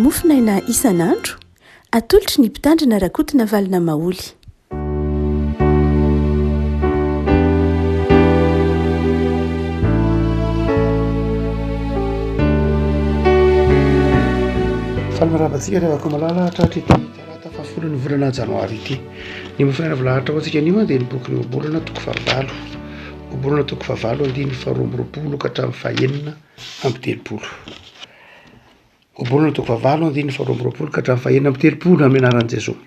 Mofonaina isan'andro, atolotry ny Mpitandrina Rakotonavalona Maholy. Faly miarahaba antsika ry havako malala hatratra ity talata fahafolon'ny volana janoary ity. Ny mofonaina voalahatra ho antsika anio dia ny bokin'ny Ohabolana toko fahavalo. Ohabolana toko fahavalo andininy faharoa amby roapolo ka hatramin'ny fahenina amby telopolo. Ohabolana toko fahavalo andininy faharoa amby roapolo ka hatramin'ny fahenina amby telopolo amin'ny anaran'i Jesoa.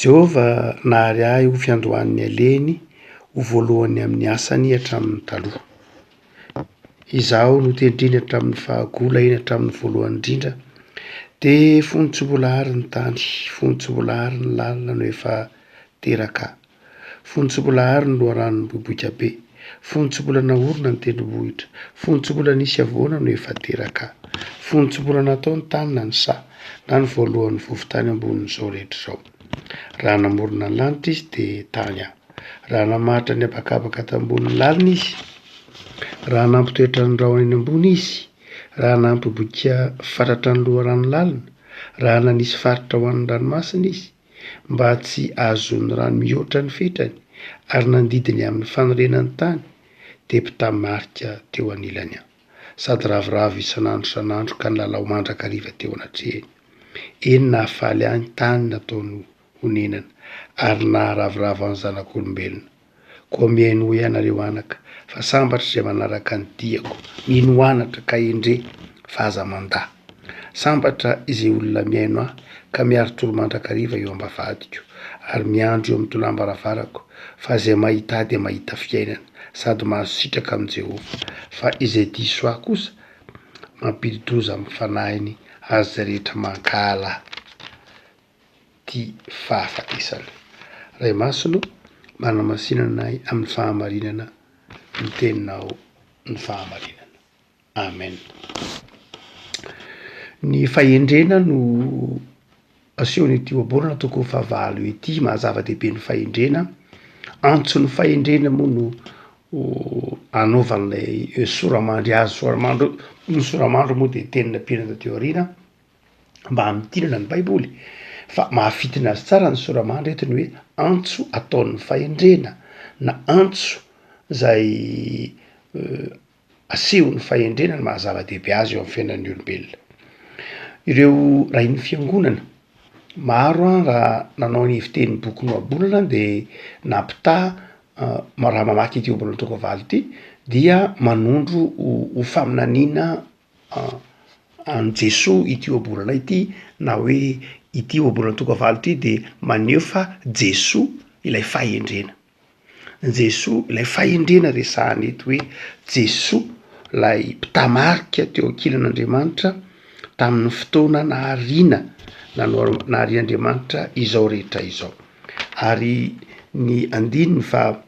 Jehovah nahary ahy ho fiandohan'ny alehiny, ho voalohany amin'ny asany hatramin'ny taloha. Izaho notendreny hatramin'ny fahagola, eny hatramin'ny voalohany indrindra, dia fony tsy mbola ary ny tany, fony tsy mbola ary ny lalina no efa teraka aho. Fony tsy mbola àry ny loharano niboiboika be, fony tsy mbola naorina ny tendrombohitra, fony tsy mbola nisy havoana no efa teraka. Fony tsy mbola natao ny tany na ny saha, na ny voalohan'ny vovo-tany ambonin'izao rehetra izao. Raha namorona ny lanitra izy, dia tany aho. Raha namaritra ny habakabaka tambonin'ny lalina izy, raha nampitoetra ny rahona eny ambony izy, raha nampiboika fatratra ny loharano lalina, raha nanisy faritra ho an'ny ranomasina izy, mba tsy hahazoany rano mihoatra ny fetrany, ary nandidy ny amin'ny fanorenan'ny tany, dia mpitamarika teo anilany aho, sady ravoravo isan'andro isan'andro ka nilalao mandrakariva teo anatrehany. Eny, nahafaly ahy ny tany nataony honenana, ary naharavoravo ahy ny zanak'olombelona. Koa mihainoa ianareo anaka, fa sambatra izay manaraka ny diako, mino anatra ka hendre, fa aza mandà. Sambatra izay olona mihaino ahy, ka miari-tory mandrakariva eo am-bavahadiko, ary miandry eo amin'ny tolam-baravarako, fa izay mahita ahy dia mahita fiainana, sady mahazo sitraka amin'i Jehovah. Fa izay diso ahy kosa, mampidi-doza amin'ny fanahiny, ary izay rehetra mankahala ahy. tia fahafatesana. Ray Masina ô, manamasinana ahy amin'ny fahamarinana ny teninao ny fahamarinana. Amen. Ny fahendrena no asehon'ity ohabolana tokony fahavalo ity, maha zava-dehibe ny fahendrena, antson'ny fahendrena moa no anaovan'ilay sora-mandry azy, sora-mandry, ny sora-mandry moa dia teny nampiana taty aoriana. mba hamintinana ny baiboly fa mahafintina azy tsara ny sora-mandry eto ny hoe antso ataon'ny fahendrena na antso zay asehon'ny fahendrena ny maha zava-dehibe azy eo amin'ny fiainan'ny olombelona. Ireo rain'ny fiangonana maro an raha nanao ny hevitenin'ny boky Ohabolana de nampitaha raha mamaky ity Ohabolana toko fahavalo ity dia manondro ho faminaniana an'i Jesoa ity ohabolana ity na hoe ity ohabolana toko fahavalo ity dia maneho fa Jesoa ilay fahendrena. Jesoa ilay fahendrena resahana eto hoe Jesoa ilay mpitamarika teo ankilan'Andriamanitra tamin'ny fotoana nahariana naharian'Andriamanitra izao rehetra izao. Ary ny andininy faha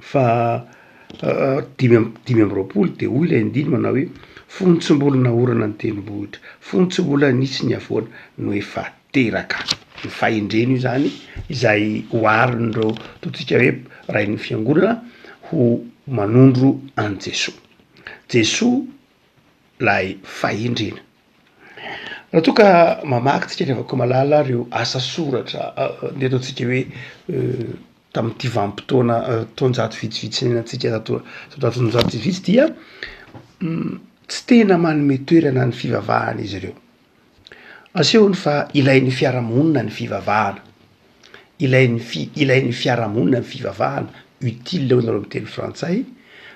Fa dimy amby 25 dia hoy ilay andininy manao hoe, fony tsy mbola naorina ny tendrombohitra, fony tsy mbola nisy ny havoana no efa teraka. Ny fahendrena io zany izay oharin'ireo ataontsika hoe rain'ny fiangonana ho manondro an'i Jesoa. Jesoa ilay fahendrena. Raha toa ka mamaky tsika ry havako malala ireo asa soratra ny ataontsika hoe tamin'ity vanim-potoana taonjato vitsivitsy niainantsika tato taonjato vitsivitsy dia tsy tena manome toerana ny fivavahana izy ireo. Asehony fa ilain'ny fiarahamonina ny fivavahana, ilain'ny fi- ilain'ny fiarahamonina ny fivavahana, utile hoy nareo amin'ny teny frantsay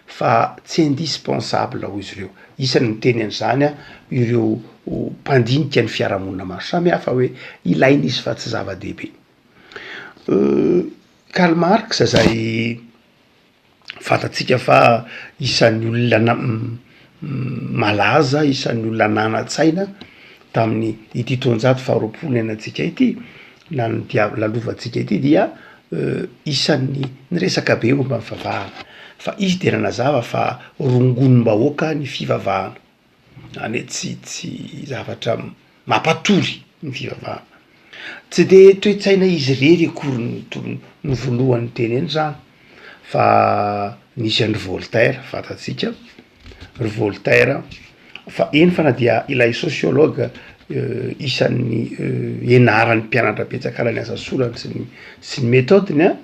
fa tsy indispensable hoy izy ireo. Isan'ny miteny an'izany ireo mpandinika ny fiarahamonina maro samihafa hoe ilaina izy fa tsy zava-dehibe. Karl Marx zay fantatsika fa isan'ny olona malaza, isan'ny olona nanan-tsaina tamin'ny ity taonjato faharoapolo niainantsika ity na ny dia lalovantsika ity dia isan'ny niresaka be momba ny fivavahana, fa izy dia nanazava fa rongonim-bahoaka ny fivavahana. Zany hoe tsy tsy zavatra mampatory ny fivavahana. Tsy de toe-tsaina izy irery akory no to- no voalohany niteny an'izany fa nisy an-dry Voltaire fantatsika, ry Voltaire. Fa eny fa na dia ilay sociologue isan'ny ianaran'ny mpianatra betsaka raha ny asa sorany sy ny sy ny méthode-ny an,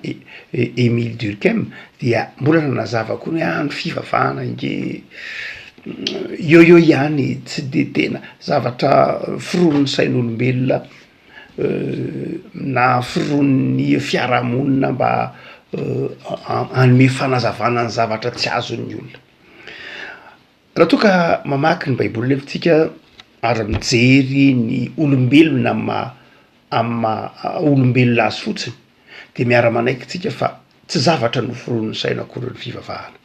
Emile Durkheim dia mbola nanazava koa ny hoe ah ny fivavahana ange eo eo ihany tsy de tena zavatra foronin'ny sain'olombelona na foronin'ny fiarahamonina mba hanome fanazavana ny zavatra tsy azon'ny olona. Raha toa ka mamaky ny baiboly nefa tsika ary mijery ny olombelona amy maha amy maha olombelona azy fotsiny de miara-manaiky tsika fa tsy zavatra noforonin'ny saina akory ny fivavahana.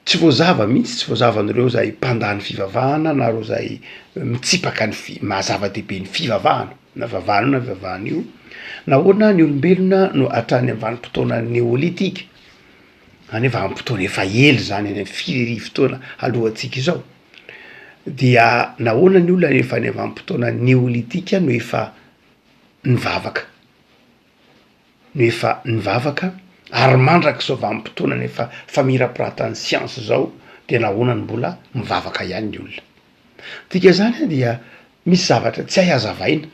Tsy voazava mihitsy, tsy voazavan'ireo zay mpandà ny fivavahana na reo zay mitsipaka ny fi- maha zava-dehibe ny fivavahana na vavahana io na vavahana io, nahoana ny olombelona no hatrany amy vanim-potoana neôlitika Any vanim-potoana efa ela izany, any amin'ny firy arivo taona alohantsika izao, dia nahoana ny olona rehefa any vanim-potoana neolitika no efa nivavaka, no efa nivavaka ary mandrak'izao vanim-potoana efa famirapiratan'ny siansa izao de nahoana no mbola mivavaka ihany ny olona? Dikan'izany dia misy zavatra tsy hay hazavaina.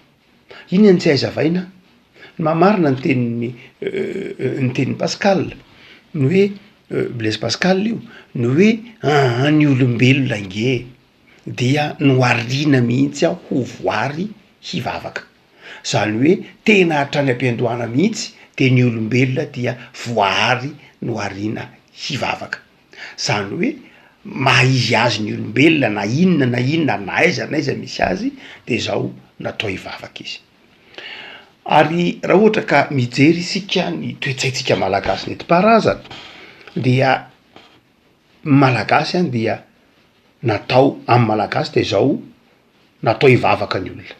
Inona no tsy hay hazavaina? Ny maha-marina ny tenin'i ny tenin'i Pascal, ny hoe Blaise Pascal io, ny hoe aa ny olombelona ange dia nohariana mihitsy aho ho voary hivavaka. Zany hoe tena hatrany am-piandohana mihitsy de ny olombelona dia voaary nohariana hivavaka. Zany hoe maha izy azy ny olombelona na inona na inona na aiza na aiza misy azy de zao natao hivavaka izy. Ary raha ohatra ka mijery isika ny toe-tsaintsika malagasy nentim-paharazana dia ny malagasy an dia natao amin'ny malagasy de zao natao hivavaka ny olona.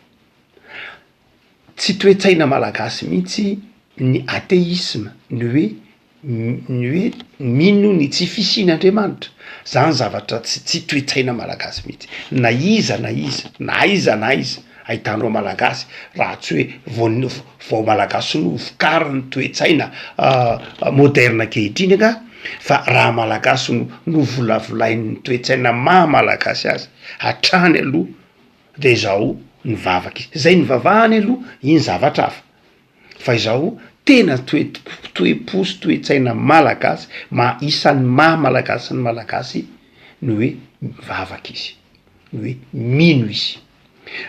Tsy toe-tsaina malagasy mihitsy ny atheisme, ny hoe ny hoe mino ny tsy fisian'Andriamanitra, zany zavatra tsy tsy toe-tsaina malagasy mihitsy, na iza na iza, na aiza na aiza ahitanao malagasy raha tsy hoe vao ny vao malagasy novokarin'ny toe-tsaina moderne ankehitriny angaha fa raha malagasy no novolavolain'ny toe-tsaina maha malagasy azy hatrany aloha de zao nivavaka izy, zay nivavahany aloha iny zavatra hafa. Fa izao tena toe- toe-po sy toe-tsaina malagasy, maha isan'ny maha malagasy ny malagasy ny hoe mivavaka izy, ny hoe mino izy.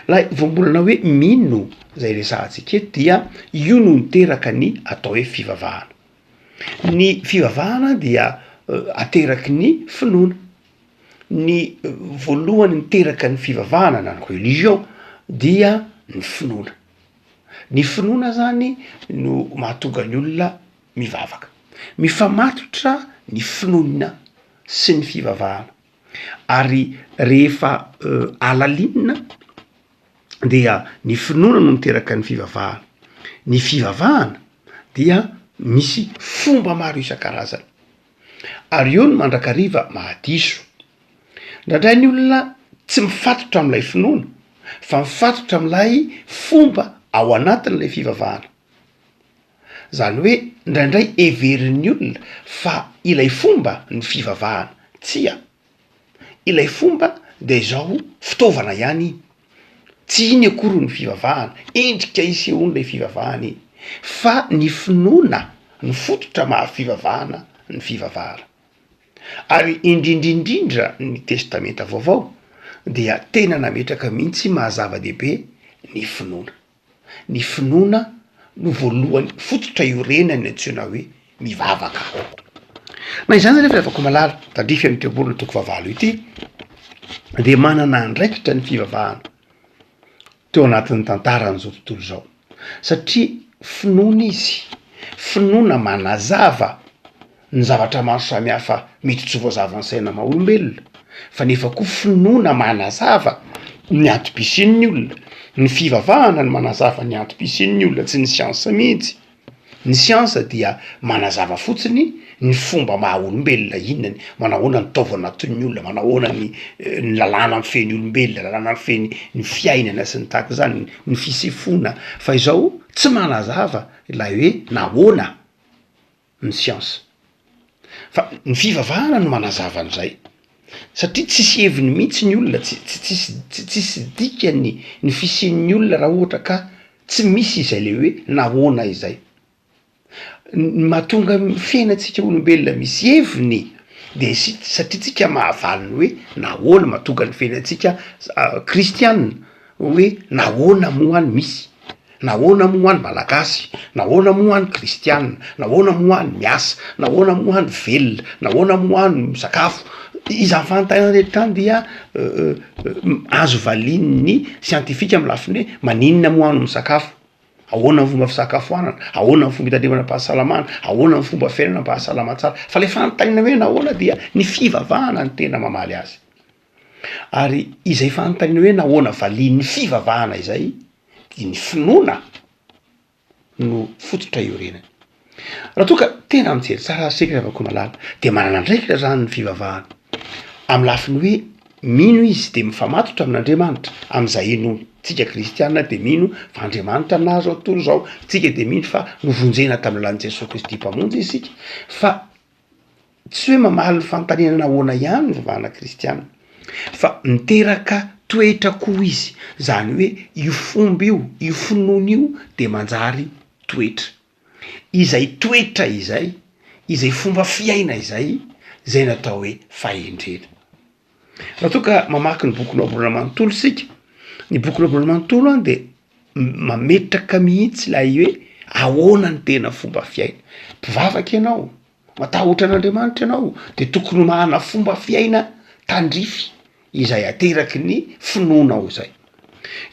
Ilay voambolana hoe mino zay resahantsika eto dia io no niteraka ny atao hoe fivavahana. Ny fivavahana dia ateraky ny finoana. Ny voalohany niteraka ny fivavahana na ny religion dia ny finoana. Ny finoana zany no mahatonga ny olona mivavaka. Mifamatotra ny finoana sy ny fivavahana ary rehefa alalinina dia ny finoana no miteraka ny fivavahana, ny fivavahana dia misy fomba maro isan-karazany ary eo no mandrakariva mahadiso. Indraindray ny olona tsy mifatotra amin'ilay finoana fa mifatotra amin'ilay fomba ao anatin'ilay fivavahana. Zany hoe indraindray heverin'ny olona fa ilay fomba no fivavahana. Tsia, ilay fomba de izao fitaovana ihany iny, tsy iny akory no fivavahana, endrika isehoan'ilay fivavahana iny, fa ny finoana no fototra maha fivavahana ny fivavahana. Ary indrindrindrindra ny testamenta vaovao dia tena nametraka mihitsy maha zava-dehibe ny finoana. Ny finoana no voalohany fototra iorenany antsoina hoe mivavaka. Na izany anefa ry havako malala, tandrify amin'ity ohabolana toko fahavalo ity dia manana andraikitra ny fivavahana. teo anatin'ny tantaran'izao tontolo izao satria finoana izy, finoana manazava ny zavatra maro samihafa mety tsy voazavan'ny saina maha olombelona fa nefa koa finoana manazava ny antom-pisian'ny olona, ny fivavahana no manazava ny antom-pisian'ny olona tsy ny siansa mihitsy. Ny siansa dia manazava fotsiny ny fomba maha olombelona, inona ny, manahoana ny taova anatin'ny olona, manahoana ny ny lalàna mifehy ny olombelona, lalàna mifehy ny ny fiainana sy ny tahaka izany, ny fisefoana, fa izao tsy manazava ilay hoe nahoana ny siansa, fa ny fivavahana no manazava an'izay. Satria tsisy heviny mihitsy ny olona, tsy tsy tsisy tsy tsisy dikany ny fisian'ny olona raha ohatra ka tsy misy izay le hoe nahoana izay. Ny mahatonga ny fiainantsika olombelona misy heviny de si- satria tsika mahavaly ny hoe nahoana, mahatonga ny fiainantsika kristianina hoe nahoana moa aho no misy, nahoana moa aho no malagasy, nahoana moa aho no kristianina, nahoana moa aho no miasa, nahoana moa aho no velona, nahoana moa aho no misakafo, izany fanontaniana rehetra izany dia azo valian'ny siantifika amy lafiny hoe maninona moa aho no misakafo? Ahoana ny fomba fisakafoanana? Ahoana ny fomba hitandremana am-pahasalamana? Ahoana ny fomba fiainana mba hahasalama tsara? Fa le fanontaniana hoe nahoana dia ny fivavahana no tena mamaly azy. Ary izay fanontaniana hoe nahoana valian'ny fivavahana izay dia ny finoana no fototra iorenany. Raha toa ka tena mijery tsara ary isika ry havako malala dia manana andraikitra zany ny fivavahana amin'ny lafiny hoe mino izy de mifamatotra amin'Andriamanitra amin'izay inoany, tsika kristiana de mino fa Andriamanitra naha zao tontolo zao, tsika de mino fa novonjena tamin'ny alalan'i Jesoa Kristy mpamonjy isika fa tsy hoe mamaly ny fanontaniana nahoana ihany ny fivavahana kristiana fa miteraka toetra koa izy, zany hoe io fomba io, io finoana io de manjary toetra. Izay toetra izay, izay fomba fiaina izay, izay no atao hoe fahendrena. Raha toa ka mamaky ny bokin'i Ohabolana manontolo isika, ny bokin'i Ohabolana manontolo an de mametraka mihitsy ilay hoe ahoana ny tena fomba fiaina. Mpivavaka ianao, matahotra an'Andriamanitra ianao, de tokony manana fomba fiaina tandrify izay ateraky ny finoanao izay.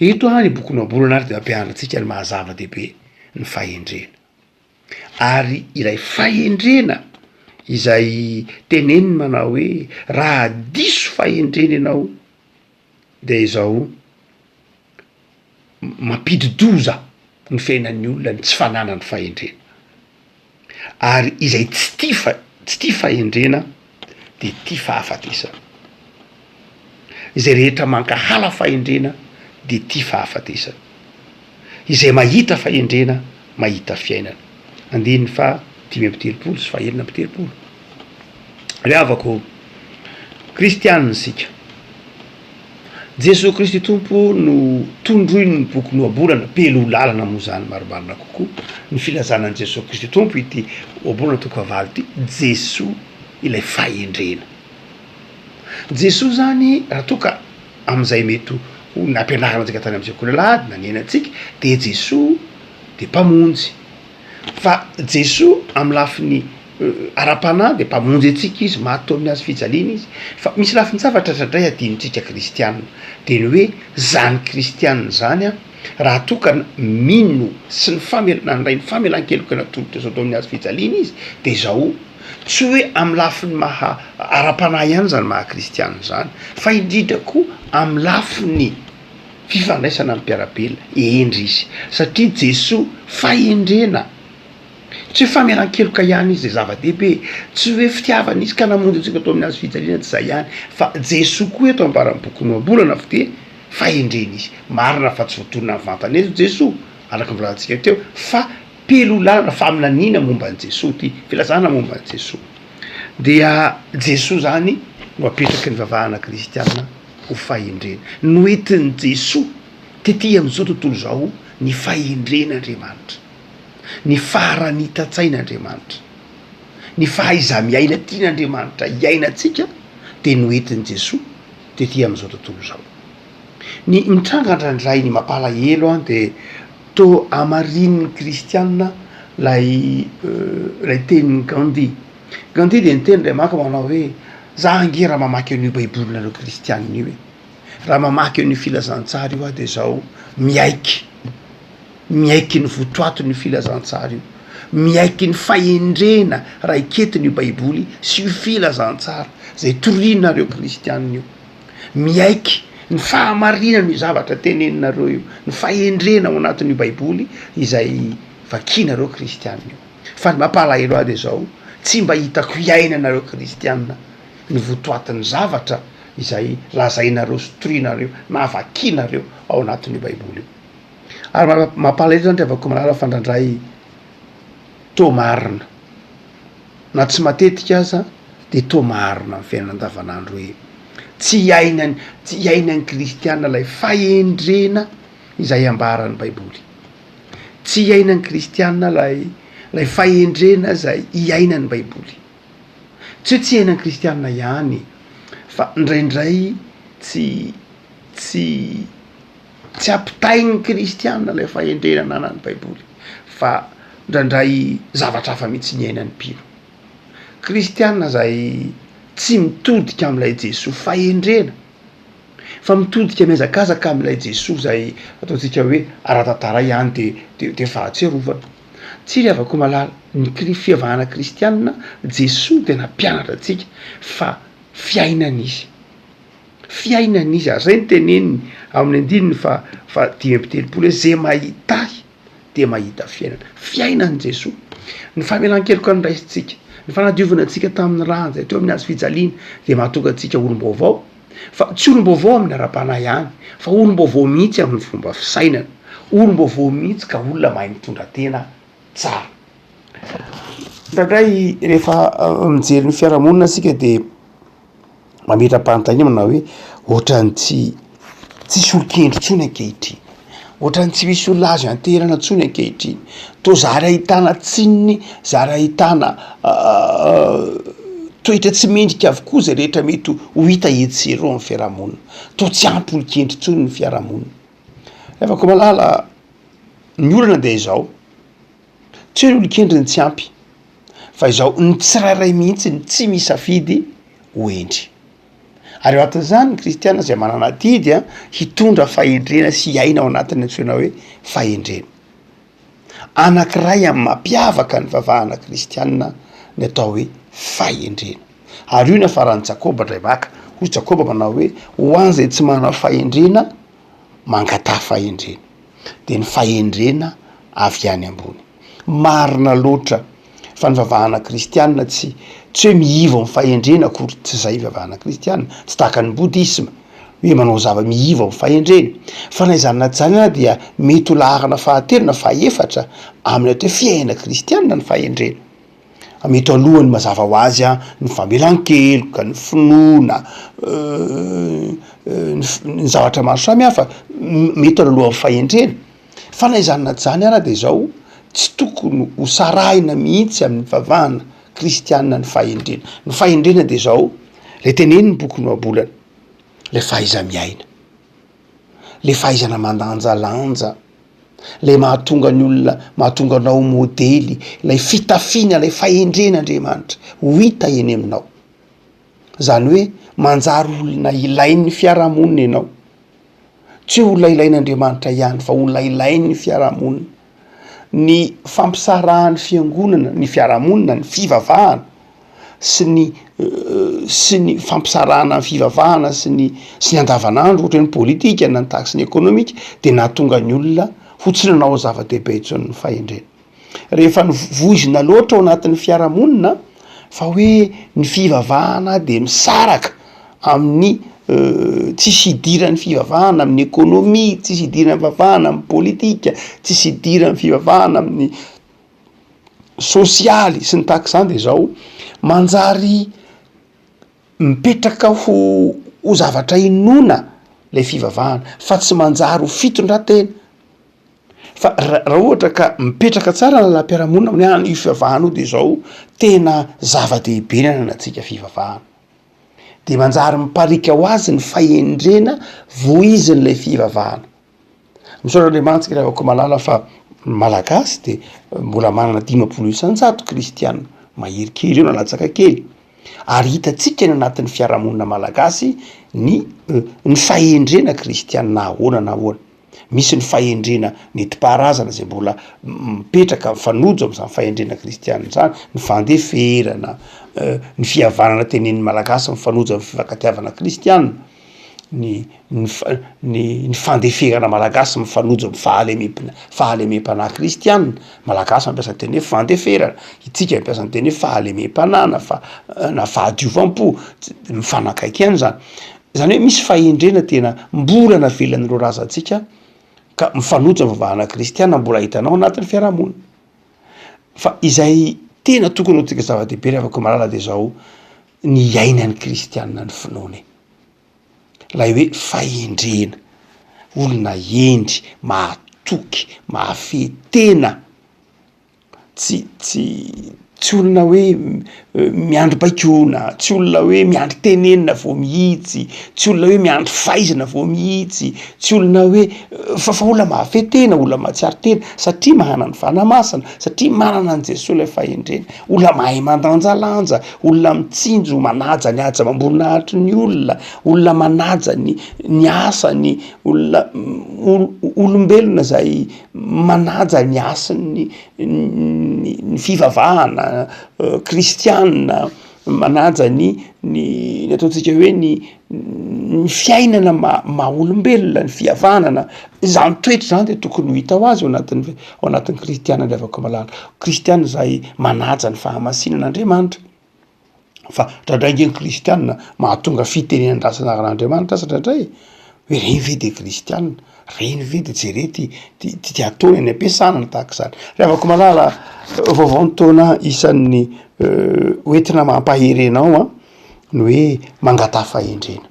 Eto an ny bokin'i Ohabolana ary de mampianatra antsika ny maha zava-dehibe ny fahendrena. Ary ilay fahendrena izay teneniny manao hoe raha diso fahendrena ianao de izao mampidi-doza ny fiainan'ny olona ny tsy fananany fahendrena. Ary izay tsy tia fa- tsy tia fahendrena de tia fahafatesana. Izay rehetra mankahala fahendrena de tia fahafatesana. Izay mahita fahendrena mahita fiainana. Andininy faha 35 sy faha 36. Ry havako ô, kristianina isika. Jesoa Kristy Tompo no tondroin'ny boky Ohabolana, be loha lalana moa izany marimarina kokoa ny filazana an'i Jesoa Kristy Tompo ity Ohabolana toko fahavalo ity, Jesoa ilay fahendrena. Jesoa izany raha toa ka amin'izay mety ho nampianarina antsika tany amin'ny sekoly alahady na niainantsika dia Jesoa dia mpamonjy. Fa Jesoa amin'ny lafiny ara-panahy dia mpamonjy antsika izy, maty teo amin'ny hazo fijaliana izy. Fa misy lafin-javatra indraindray adinontsika kristiana, dia ny hoe zany kristiana zany an, raha toa ka mino sy ny famel- nandray ny famelan-keloka natolotra Jesoa teo amin'ny hazo fijaliana izy, dia izao, tsy hoe amin'ny lafiny maha ara-panahy ihany zany maha kristiana zany, fa indrindra koa amin'ny lafiny fifandraisana amin'ny mpiara-belona, hendry izy, satria Jesoa fahendrena, tsy hoe famelan-keloka ihany izy izay zava-dehibe, tsy hoe fitiavana izy ka namonjy antsika tao amin'ny hazo fijaliana, tsy izay ihany, fa Jesoa koa eto ambaran'ny bokin'ny Ohabolana fa dia fahendrena izy, marina fa tsy voatonona mivantana eto Jesoa, araka ny voalazantsika teo, fa pelolana, faminaniana momba an'i Jesoa ity, filazana momba an'i Jesoa, dia Jesoa zany no apetraky ny vavahana kristiana ho fahendrena. Noentin'i Jesoa tety amin'izao tontolo izao ny fahendren'Andriamanitra, ny faharanitan-tsain'Andriamanitra, ny fahaiza-miaina tian'Andriamanitra hiainantsika dia noentin'i Jesoa tety amin'izao tontolo izao. Ny mitranga indraindray ny mampalahelo an dia toa hamarinin'ny kristiana lay lay tenin'i Gandhi. Gandhi dia niteny indray maka manao hoe za ange raha mamaky an'io baibolinareo kristianina io e, raha mamaky an'io filazantsara io aho de zao miaiky, miaiky ny votoatin'io filazantsara io, miaiky ny fahendrena raiketin'io baiboly sy io filazantsara zay torianareo kristianina io, miaiky ny fahamarinan'io zavatra teneninareo io, ny fahendrena ao anatin'io baiboly izay vakianareo kristianina io. Fa ny mampalahelo ahy dia izao, tsy mba hitako hiainanareo kristiana ny votoatin'ny zavatra izay lazainareo sy torianareo na vakianareo ao anatin'io baiboly io. Ary mampalahelo zany ry havako malala fa indraindray toa marina, na tsy matetika aza dia toa marina amin'ny fiainana andavanandro hoe. Tsy iainany, tsy iainan'ny kristiana ilay fahendrena izay ambaran'ny Baiboly. Tsy iainan'ny kristiana ilay ilay fahendrena izay iainan'ny Baiboly. Tsy hoe tsy iainan'ny kristiana ihany fa indraindray tsy tsy tsy ampitain'ny kristiana ilay fahendrena ananan'ny Baiboly fa indraindray zavatra hafa mihitsy ny iainan'ny mpino. Kristiana izay tsy mitodika amin'ilay Jesoa fahendrena fa mitodika mihazakazaka amin'ilay Jesoa izay ataontsika hoe ara-tantara ihany de de de fahatsiarovana. Tsia ry havako malala, ny kri- fivavahana kristiana, Jesoa dia nampianatra antsika fa fiainana izy, fiainana izy ary zay no teneniny ao amin'ny andininy faha faha 35 hoe ze mahita ahy dia mahita fiainana. Fiainan'i Jesoa. Ny famelan-keloka noraisintsika, ny fanadiovana antsika tamin'ny rany izay teo amin'ny hazo fijaliana dia mahatonga antsika olom-baovao, fa tsy olom-baovao amin'ny ara-panahy ihany, fa olom-baovao mihitsy amin'ny fomba fisainana, olom-baovao mihitsy ka olona mahay mitondra tena tsara. Indraindray rehefa mijery ny fiarahamonina isika dia mametra-panontaniana manao hoe ohatran'ny tsy tsisy olon-kendry intsony ankehitriny, ohatran'ny tsy misy olona azo ianteherana intsony ankehitriny, toa zary ahitana tsininy, zary ahitana toetra tsy mendrika avokoa zay rehetra mety ho hita etsy sy eroa amin'ny fiarahamonina, toa tsy ampy olon-kendry intsony ny fiarahamonina. Ry havako malala, ny olana dia izao, tsy hoe ny olon-kendry no tsy ampy fa izao ny tsirairay mihitsy no tsy misafidy ho hendry. Ary ao anatin'izany ny kristiana izay manana adidy a, hitondra fahendrena sy hiaina ao anatin'ny antsoina hoe fahendrena. Anankiray amin'ny mampiavaka ny vavahana kristiana ny atao hoe fahendrena. Ary io nafaran'i Jakoba indray maka. Hoy Jakoba manao hoe ho an'izay tsy manana fahendrena, mangataha fahendrena. Dia ny fahendrena avy any ambony. Marina loatra fa ny vavahana kristianina tsy tsy hoe miivo amin'ny fahendrena akory, tsy izay ivavahana kristianina, tsy tahaka ny bodisma hoe manao zava miivo amin'ny fahendrena, fa na izany na tsy izany ary dia mety ho laharana fahatelo na fahefatra amin'ny atao hoe fiainana kristianina ny fahendrena. Mety ho alohany mazava ho azy an, ny famelan-keloka, ny finoana, ny zavatra maro samihafa, mety ho alohan'ny fahendrena. Fa na izany na tsy izany ara de izao, tsy tokony ho sarahina mihitsy amin'ny fivavahana kristianina ny fahendrena. Ny fahendrena de izao, le tenenin'ny bokin'ny ohabolana, le fahaiza-miaina, le fahaizana mandanjalanja, le mahatonga ny olona, mahatonga anao ho modely, ilay fitafiana, ilay fahendren'Andriamanitra ho hita eny aminao. Zany hoe manjary olona ilain'ny fiarahamonina ianao. Tsy hoe olona ilain'Andriamanitra ihany fa olona ilain'ny fiarahamonina. Ny fampisarahan'ny fiangonana, ny fiarahamonina, ny fivavahana sy ny sy ny fampisarahana ny fivavahana sy ny sy ny andavanandro ohatra hoe ny politika na ny taxe ny ekonomika dia nahatonga ny olona ho tsy nanao zava-dehibe intsony ny fahendrena. Rehefa voizina loatra ao anatin'ny fiarahamonina fa hoe ny fivavahana de misaraka amin'ny tsisy idiran'ny fivavahana amin'ny ekônômia, tsisy idiran'ny fivavahana amin'ny pôlitika, tsisy idiran'ny fivavahana amin'ny sosialy sy ny tahaka izany de zao manjary mipetraka ho ho zavatra inoana lay fivavahana fa tsy manjary ho fitondran-tena. Fa raha ohatra ka mipetraka tsara ny lalam-piarahamonina amin'ny hoe io fivavahana io de zao, tena zava-dehibe ny ananantsika fivavahana. De manjary mipariaka ho azy ny fahendrena voizin'ilay fivavahana. Misaotra Andriamanitra ry havako malala fa ny Malagasy de mbola manana 50% kristiana, mahery kely eo na latsaka kely. Ary hitantsika any anatin'ny fiarahamonina malagasy ny ny fahendrena kristiana na ahoana na ahoana. Misy ny fahendrena nentim-paharazana izay mbola mipetraka mifanojo amin'izany fahendrena kristianina izany, ny fandeferana, ny fihavanana tenenin'ny Malagasy mifanojo amin'ny fifankatiavana kristianina, ny ny fa- ny ny fandeferana malagasy mifanojo amin'ny fahalemem-pina- fahalemem-panahy kristianina, Malagasy mampiasa ny teny hoe fandeferana, itsika mampiasa ny teny hoe fahalemem-panahy na fa- na fahadiovam-po, mifanakaiky ihany zany. Zany hoe misy fahendrena tena mbola navelan'ireo razantsika ka mifanojo amin'ny fivavahana kristiana mbola hitanao anatin'ny fiarahamonina. Fa izay tena tokony ho antsika zava-dehibe ry havako malala de zao, ny hiainan'ny kristiana ny finoany. Ilay hoe fahendrena, olona hendry, mahatoky, mahafehy tena. Tsy tsy tsy olona hoe miandry baikoana, tsy olona hoe miandry tenenina vao mihitsy, tsy olona hoe miandry faizina vao mihitsy, tsy olona hoe fa fa olona mahafehy tena, olona mahatsiaro tena satria manana ny Fanahy Masina, satria manana an'i Jesoa ilay fahendrena, olona mahay mandanjalanja, olona mitsinjo, manaja ny haja amam-boninahitry ny olona, olona manaja ny ny asany, olona olombelona zay manaja ny hasin'ny ny fivavahana kristiana, manaja ny ny ny ataontsika hoe ny ny fiainana maha maha olombelona, ny fihavanana, izany toetra izany de tokony ho hita ho azy ao anatin'ny ao anatin'ny kristiana ry havako malala, kristiana izay manaja ny fahamasinan'Andriamanitra. Fa indraindray ange ny kristiana mahatonga fitenenan-dratsy anaran'Andriamanitra aza indraindray e, hoe reny ve de kristiana, reny ve de jereo ty ty ty ataony any am-piasana na tahaka izany. Ry havako malala, vaovao ny taona isan'ny hoentina mampahery anao an, ny hoe mangataha fahendrena.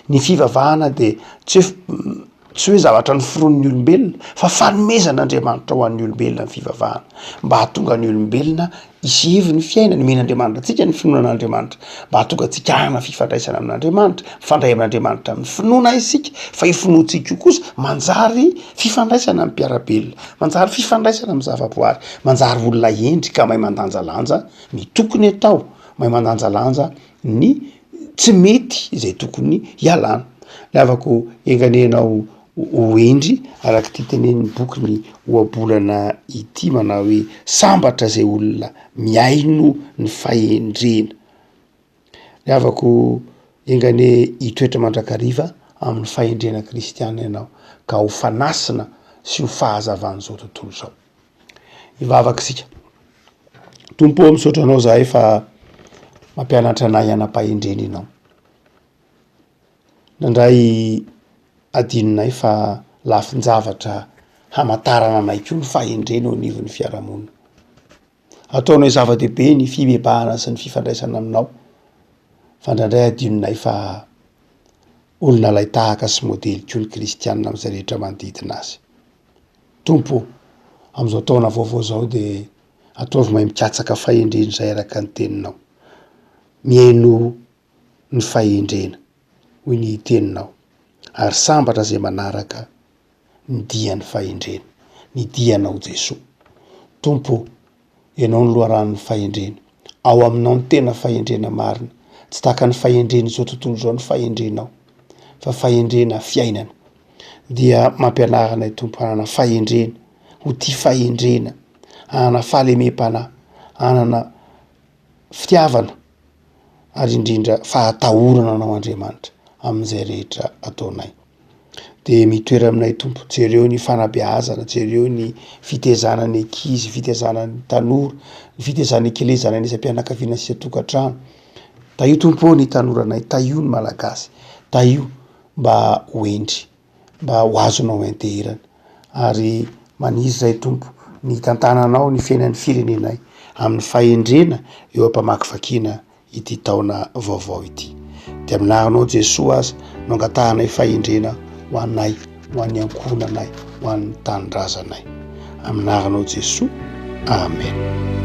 Ny fivavahana dia tsy hoe tsy hoe zavatra noforonin'ny olombelona fa fanomezan'Andriamanitra ho an'ny olombelona ny fivavahana mba hahatonga ny olombelona hisy heviny ny fiainany. Omen'Andriamanitra antsika ny finoana an'Andriamanitra mba hahatonga antsika hanana fifandraisana amin'Andriamanitra, mifandray amin'Andriamanitra amin'ny finoana isika fa io finoantsika io kosa manjary fifandraisana amin'ny mpiara-belona, manjary fifandraisana amin'ny zavaboary, manjary olona hendry ka mahay mandanjalanja ny tokony atao, mahay mandanjalanja ny tsy mety izay tokony hialana. Ny havako enga anie ianao ho hendry araka ity tenenin'ny boky ny ohabolana ity manao hoe sambatra izay olona mihaino ny fahendrena. Ny havako enga anie hitoetra mandrakariva amin'ny fahendrena kristiana ianao ka ho fanasina sy ho fahazavan'izao tontolo izao. Hivavaka isika. Tompo ô, misaotra anao zahay fa mampianatra anay hanam-pahendrena ianao. Nandray adinonay fa lafin-javatra hamantarana anay koa ny fahendrena eo anivon'ny fiarahamonina. Ataonay zava-dehibe ny fibebahana sy ny fifandraisana aminao fa indraindray adinonay fa olona alain-tahaka sy modely koa ny kristianina amin'izay rehetra manodidina azy. Tompo ô, amin'izao taona vaovao izao dia ataovy mahay mikatsaka fahendrena izay araka ny teninao. Mihainoa ny fahendrena, hoy ny teninao, ary sambatra izay manaraka ny dian'ny fahendrena, ny dianao Jesoa. Tompo ô, Ianao no loharanon'ny fahendrena. Ao aminao ny tena fahendrena marina. Tsy tahaka ny fahendren'izao tontolo izao ny fahendrenao, fa fahendrena fiainana. Dia mampianara anay Tompo hanana fahendrena, ho tia fahendrena, hanana fahalemem-panahy, hanana fitiavana ary indrindra fahatahorana anao Andriamanitra amin'izay rehetra ataonay. De mitoera aminay Tompo, jereo ny fanabeazana, jereo ny fitezana ny ankizy, fitezana ny tanora, ny fitezana ny ankelezana ny isam-pianakaviana sy isan-tokantrano. Tahio Tompo ô ny tanoranay, tahio ny Malagasy, tahio mba ho hendry, mba ho azonao ianteherana ary maniry zahay Tompo ny hitantananao ny fiainan'ny firenenay amin'ny fahendrena eo am-pamakivakiana ity taona vaovao ity. Dia amin'ny anaranao Jesoa aza no angatahanay fahendrena ho anay, ho an'ny ankohonanay, ho an'ny tanindrazanay. Amin'ny anaranao Jesoa. Amen.